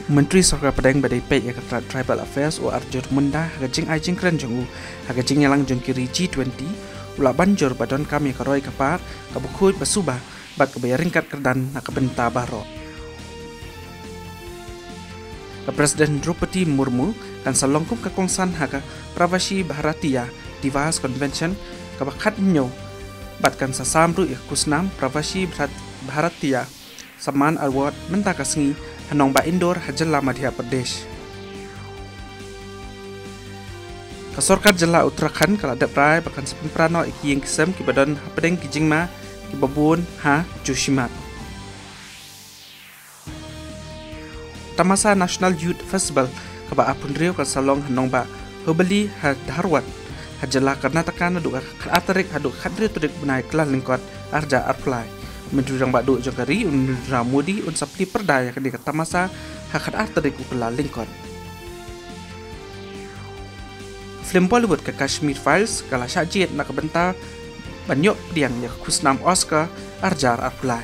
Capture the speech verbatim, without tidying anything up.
Myntri Sorkar Pdeng ba dei peit ïa ka Tribal Affairs, u Arjun Munda, ha ka jingai jingkren jong u ha ka jingïalang jong ki ri G twenty, u la ban jur ba donkam ïa ka roi ka par kaba khuid ba suba bad kaba ïaryngkat kyrdan na ka bynta baroh. Ka President Droupadi Murmu kan sa long kum ka kongsan ha ka Pravasi Bharatiya Divas Convention kaba khathynñiew bad kan sa sam ruh ïa ka khusnam Pravasi Bharat-, Bharatiya Samman Award mynta ka sngi ha nongbah Indore ha jylla Madhya Pradesh. Ka sorkar jylla Uttarakhand ka la dep rai ba kan sa pynpra noh ïa ki ïing ki sem kiba don hapdeng ki jingma kiba bun ha Joshimath. Tamasa National Youth Festival kaba arphew hynriew kan sa long ha nongbah Hubballi ha Dharwad ha jylla Karnataka naduh ka khatar tarik haduh ka khathynriew tarik bnai Kyllalyngkot arhajar arphew lai. Myntri Rangbah Duh jong ka ri, u Narendra Modi, un sa plie pyrda ïa kane ka tamasa ha khatar tarik u Kyllalyngkot. Film Bollywood ka Kashmir Files ka la shah jied na ka bynta ban ïoh pdiang ïa ka khusnam Oscar arhajar arphew lai.